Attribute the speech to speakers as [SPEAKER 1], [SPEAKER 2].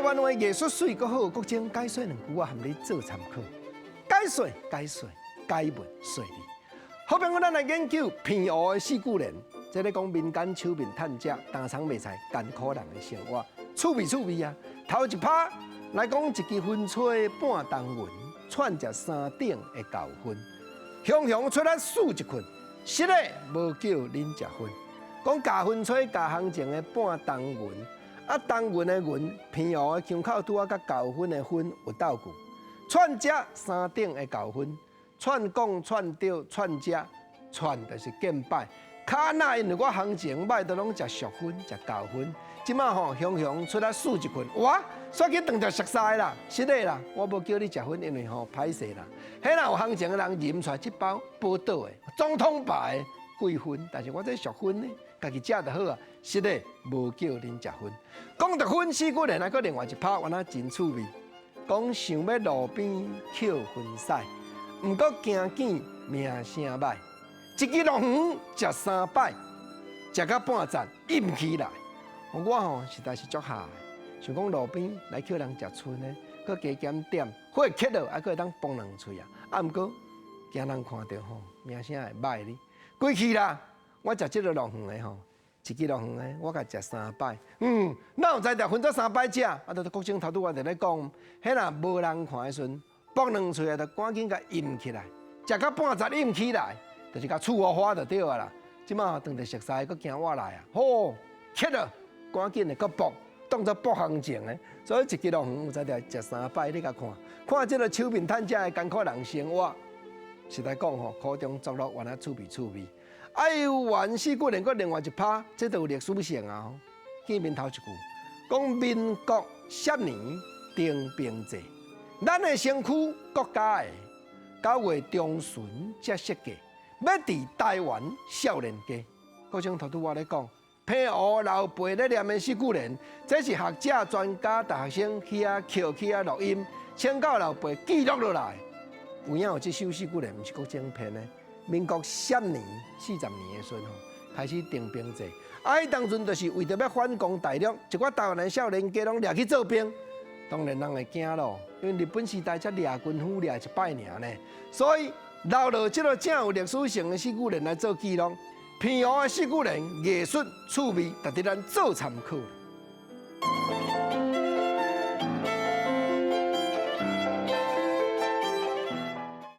[SPEAKER 1] 灣話藝術媠閣好，國政解說兩句我含你做參考。解說解說解問說理。好朋友，咱來研究澎湖的四句聯，這咧講民間手面趁食、擔蔥賣菜艱苦人的生活，趣味趣味啊！頭一拍來講一支薰吹半冬雲，串食三等的厚薰，雄雄出來輸一困，實咧無叫恁食薰。講咬薰吹咬行情的半冬雲，啊冬雲的雲，澎湖的腔口拄仔佮厚薰的薰有鬥句，串食三等的厚薰，串講串著串食，串就是見擺。較若因為我行情歹，都攏食俗薰、食厚薰。這馬吼雄雄出來輸一困，哇！煞去當著熟似啦，實的啦，我無叫你食薰，因為吼歹勢啦。彼若有行情的人認出來這包寶島的總統牌的貴薰，但是我這俗薰呢，家己食就好啊。實的無叫恁食薰。講著薰四句聯，還閣另外一拍，原來真趣味。講想欲路邊抾薰屎，毋過驚見名聲歹。一支鹿園食三擺，食到半層陰起來。我吼實在是足痂的，想講路邊來抾人食賰的，閣加減點，火起落，還閣會當崩兩喙啊。啊，毋過驚人看著吼，名聲會歹哩。規氣啦，我食這个鹿園的吼，一支鹿園的，我共食三擺。哪有才調分做三擺食？啊，就國政頭拄我佇咧講，彼若無人看的時陣，崩兩喙啊，就趕緊共陰起來，食到半層陰起來。就是共厝烏花就對啊啦，這馬當著熟似，閣驚我來啊！吼，起了，趕緊的閣搏，當作搏行情的，所以一支鹿園有才調食三擺，你共看，看這个手面趁食的艱苦人生活，實在講吼，苦中作樂，原來趣味趣味。哎呦，原四句聯閣另外一拍，這都有歷史性啊！見面頭一句，講民國十年徵兵制，咱的身軀國家的，9月中旬才設計。欲佇台灣少年家，國政頭拄我咧講，澎湖老輩咧念的四句聯，這是學者、專家、大學生去遐抾去遐錄音，請教老輩記錄落來。有影有這首四句聯，毋是國政編的。民國十年40年的時陣吼，開始徵兵制。啊，彼當陣就是為著欲反攻大陸，一寡台灣的少年家攏掠去做兵。當然人會驚咯，因為日本時代才掠軍夫掠一擺爾呢，所以留落這个正有歷史性的四句聯來做記錄，澎湖的四句聯藝術趣味，值得咱做參考。